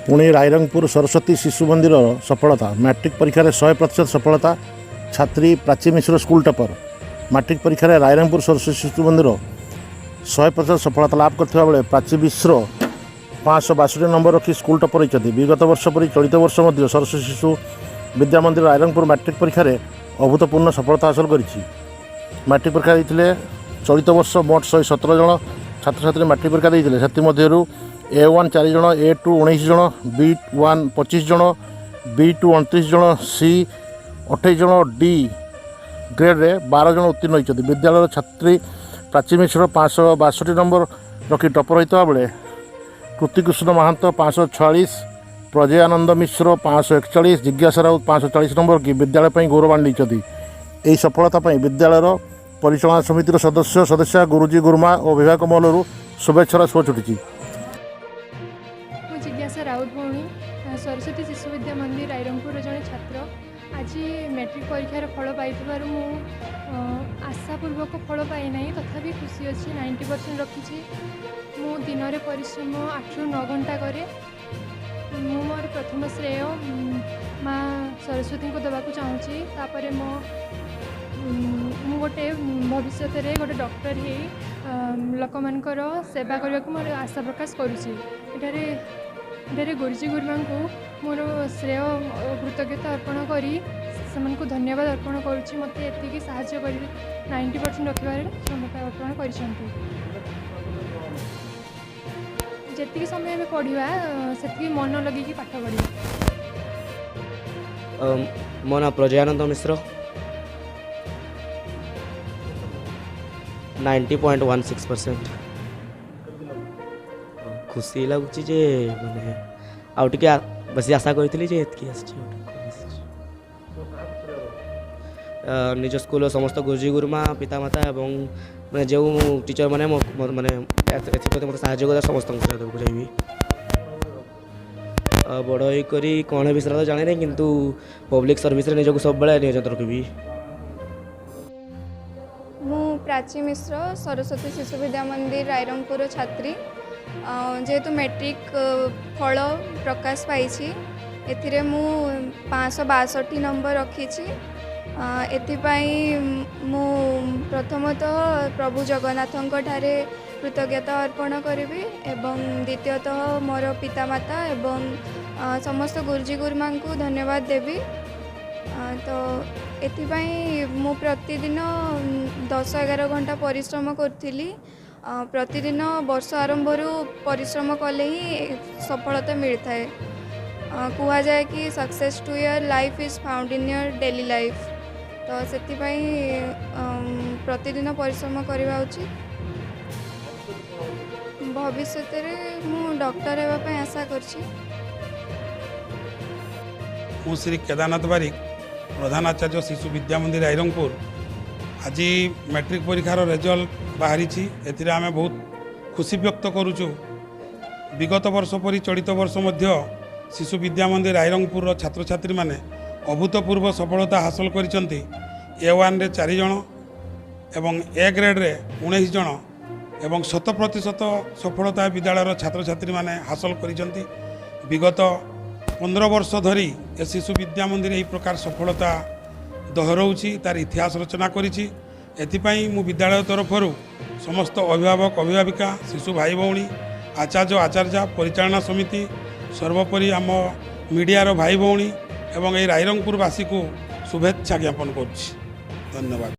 ପୁଣି ରାଇରଙ୍ଗପୁର ସରସ୍ୱତୀ ଶିଶୁ ମନ୍ଦିରର ସଫଳତା। ମ୍ୟାଟ୍ରିକ୍ ପରୀକ୍ଷାରେ 100% ସଫଳତା। ଛାତ୍ରୀ ପ୍ରାଚୀ ମିଶ୍ର ସ୍କୁଲ ଟପର। ମାଟ୍ରିକ୍ ପରୀକ୍ଷାରେ ରାଇରଙ୍ଗପୁର ସରସ୍ୱତୀ ଶିଶୁ ମନ୍ଦିର 100% ସଫଳତା ଲାଭ କରିଥିବା ବେଳେ ପ୍ରାଚୀ ମିଶ୍ର 562 ନମ୍ବର ରଖି ସ୍କୁଲ ଟପର ହୋଇଛନ୍ତି। ବିଗତ ବର୍ଷ ପରି ଚଳିତ ବର୍ଷ ମଧ୍ୟ ସରସ୍ୱତୀ ଶିଶୁ ବିଦ୍ୟା ମନ୍ଦିର ରାଇରଙ୍ଗପୁର ମାଟ୍ରିକ୍ ପରୀକ୍ଷାରେ ଅଭୂତପୂର୍ଣ୍ଣ ସଫଳତା ହାସଲ କରିଛି। ମାଟ୍ରିକ୍ ପରୀକ୍ଷା ଦେଇଥିଲେ, ଚଳିତ ବର୍ଷ ମୋଟ 117 ଜଣ ଛାତ୍ରଛାତ୍ରୀ ମାଟ୍ରିକ୍ ପରୀକ୍ଷା ଦେଇଥିଲେ। ସେଥିମଧ୍ୟରୁ ଏ 1 ଚାରି ଜଣ, ଏ 2 19 ଜଣ, ବି 1 25 ଜଣ, ବି 2 29 ଜଣ, ସି 28 ଜଣ, ଡି ଗ୍ରେଡ଼୍ରେ 12 ଜଣ ଉତ୍ତୀର୍ଣ୍ଣ ହୋଇଛନ୍ତି। ବିଦ୍ୟାଳୟର ଛାତ୍ରୀ ପ୍ରାଚୀ ମିଶ୍ର 562 ନମ୍ବର ରଖି ଟପର ହୋଇଥିବା ବେଳେ କୃତିକୃଷ୍ଣ ମହାନ୍ତ 546, ପ୍ରଜୟାନନ୍ଦ ମିଶ୍ର 541, ଜିଜ୍ଞାସା ରାଉତ 540 ନମ୍ବର ରଖି ବିଦ୍ୟାଳୟ ପାଇଁ ଗୌରବ ଆଣିଦେଇଛନ୍ତି। ଏହି ସଫଳତା ପାଇଁ ବିଦ୍ୟାଳୟର ପରିଚାଳନା ସମିତିର ସଦସ୍ୟ, ସଦସ୍ୟା, ଗୁରୁଜୀ, ଗୁରୁମା ଓ ଅଭିଭାବକ ମହଲରୁ ଶୁଭେଚ୍ଛାର ସୁଅ ଛୁଟିଛି। ମୁଁ ଜିଜ୍ଞାସା ରାଉତ ଭଉଣୀ, ସରସ୍ୱତୀ ଶିଶୁ ବିଦ୍ୟା ମନ୍ଦିର ରାଇରଙ୍ଗପୁରର ଜଣେ ଛାତ୍ର। ଆଜି ମେଟ୍ରିକ୍ ପରୀକ୍ଷାର ଫଳ ପାଇଥିବାରୁ ମୁଁ ଆଶାପୂର୍ବକ ଫଳ ପାଇନାହିଁ, ତଥାପି ଖୁସି ଅଛି। 90% ରଖିଛି। ମୁଁ ଦିନରେ ପରିଶ୍ରମ 8ରୁ 9 ଘଣ୍ଟା କରେ। ମୁଁ ମୋର ପ୍ରଥମ ଶ୍ରେୟ ମା ସରସ୍ୱତୀଙ୍କୁ ଦେବାକୁ ଚାହୁଁଛି। ତାପରେ ମୁଁ ଗୋଟେ ଭବିଷ୍ୟତରେ ଗୋଟେ ଡକ୍ଟର ହେଇ ଲୋକମାନଙ୍କର ସେବା କରିବାକୁ ମୋର ଆଶା ପ୍ରକାଶ କରୁଛି। ଏଠାରେ ଗୁରୁଜୀ ଗୁରୁମାଙ୍କୁ ମୋର ଶ୍ରେୟ ଓ କୃତଜ୍ଞତା ଅର୍ପଣ କରି ସେମାନଙ୍କୁ ଧନ୍ୟବାଦ ଅର୍ପଣ କରୁଛି। ମୋତେ ଏତିକି ସାହାଯ୍ୟ କରି 90% ରଖିବାରେ କ୍ଷମତା ଅର୍ପଣ କରିଛନ୍ତି। ଯେତିକି ସମୟ ଆମେ ପଢ଼ିବା, ସେତିକି ମନ ଲଗେଇକି ପାଠ ପଢ଼ିବା। ମୋ ନାଁ ପ୍ରଜୟାନନ୍ଦ ମିଶ୍ର। 90.16%। ଖୁସି ଲାଗୁଛି ଯେ ମାନେ ଆଉ ଟିକେ ବେଶୀ ଆଶା କରିଥିଲି ଯେ ଏତିକି ଆସିଛି, ଆଉ ଟିକେ କମ୍ ଆସିଛି। ନିଜ ସ୍କୁଲର ସମସ୍ତ ଗୁରୁଜୀ, ଗୁରୁମା, ପିତାମାତା ଏବଂ ମାନେ ଯେଉଁ ଟିଚର ମାନେ ମାନେ ଏଥିପ୍ରତି ମୋତେ ସାହାଯ୍ୟ କରିବା, ସମସ୍ତଙ୍କୁ ଶ୍ରେୟ ଦେବାକୁ ଚାହିଁବି। ବଡ଼ ହେଇକରି କ'ଣ ହେବି ସେଟା ତ ଜାଣିନି, କିନ୍ତୁ ପବ୍ଲିକ୍ ସର୍ଭିସରେ ନିଜକୁ ସବୁବେଳେ ନିୟୋଜିତ ରଖିବି। ମୁଁ ପ୍ରାଚୀ ମିଶ୍ର, ସରସ୍ୱତୀ ଶିଶୁ ବିଦ୍ୟା ମନ୍ଦିର ରାଇରଙ୍ଗପୁର ଛାତ୍ରୀ। ଯେହେତୁ ମେଟ୍ରିକ୍ ଫଳ ପ୍ରକାଶ ପାଇଛି, ଏଥିରେ ମୁଁ 562 ନମ୍ବର ରଖିଛି। ଏଥିପାଇଁ ମୁଁ ପ୍ରଥମତଃ ପ୍ରଭୁ ଜଗନ୍ନାଥଙ୍କ ଠାରେ କୃତଜ୍ଞତା ଅର୍ପଣ କରିବି ଏବଂ ଦ୍ୱିତୀୟତଃ ମୋର ପିତାମାତା ଏବଂ ସମସ୍ତ ଗୁରୁଜୀ ଗୁରୁମାଙ୍କୁ ଧନ୍ୟବାଦ ଦେବି। ତ ଏଥିପାଇଁ ମୁଁ ପ୍ରତିଦିନ 10-11 ଘଣ୍ଟା ପରିଶ୍ରମ କରୁଥିଲି। ପ୍ରତିଦିନ ବର୍ଷ ଆରମ୍ଭରୁ ପରିଶ୍ରମ କଲେ ହିଁ ସଫଳତା ମିଳିଥାଏ। କୁହାଯାଏ କି success to your life is found in your daily life। ତ ସେଥିପାଇଁ ପ୍ରତିଦିନ ପରିଶ୍ରମ କରିବା ଉଚିତ। ଭବିଷ୍ୟତରେ ମୁଁ ଡକ୍ଟର ହେବା ପାଇଁ ଆଶା କରିଛି। ମୁଁ ଶ୍ରୀ କେଦାରନାଥ ବାରିକ, ପ୍ରଧାନ ଆଚାର୍ଯ୍ୟ, ଶିଶୁ ବିଦ୍ୟା ମନ୍ଦିର, ରାଇରଙ୍ଗପୁର। ଆଜି ମାଟ୍ରିକ ପରୀକ୍ଷାର ରେଜଲ୍ଟ ବାହାରିଛି। ଏଥିରେ ଆମେ ବହୁତ ଖୁସି ବ୍ୟକ୍ତ କରୁଛୁ। ବିଗତ ବର୍ଷ ପରି ଚଳିତ ବର୍ଷ ମଧ୍ୟ ଶିଶୁ ବିଦ୍ୟା ମନ୍ଦିର ରାଇରଙ୍ଗପୁରର ଛାତ୍ରଛାତ୍ରୀମାନେ ଅଭୂତପୂର୍ବ ସଫଳତା ହାସଲ କରିଛନ୍ତି। ଏ 1ରେ ଚାରି ଜଣ ଏବଂ ଏ ଗ୍ରେଡ଼ରେ 19 ଜଣ ଏବଂ 100% ସଫଳତା ବିଦ୍ୟାଳୟର ଛାତ୍ରଛାତ୍ରୀମାନେ ହାସଲ କରିଛନ୍ତି। ବିଗତ 15 ବର୍ଷ ଧରି ଏ ଶିଶୁ ବିଦ୍ୟା ମନ୍ଦିର ଏହି ପ୍ରକାର ସଫଳତା ଦୋହରାଉଛି, ତାର ଇତିହାସ ରଚନା କରିଛି। ଏଥିପାଇଁ ମୁଁ ବିଦ୍ୟାଳୟ ତରଫରୁ ସମସ୍ତ ଅଭିଭାବକ, ଅଭିଭାବିକା, ଶିଶୁ ଭାଇ ଭଉଣୀ, ଆଚାର୍ଯ୍ୟ, ଆଚାର୍ଯ୍ୟା, ପରିଚାଳନା ସମିତି, ସର୍ବୋପରି ଆମ ମିଡ଼ିଆର ଭାଇ ଭଉଣୀ ଏବଂ ଏହି ରାଇରଙ୍ଗପୁରବାସୀକୁ ଶୁଭେଚ୍ଛା ଜ୍ଞାପନ କରୁଛି। ଧନ୍ୟବାଦ।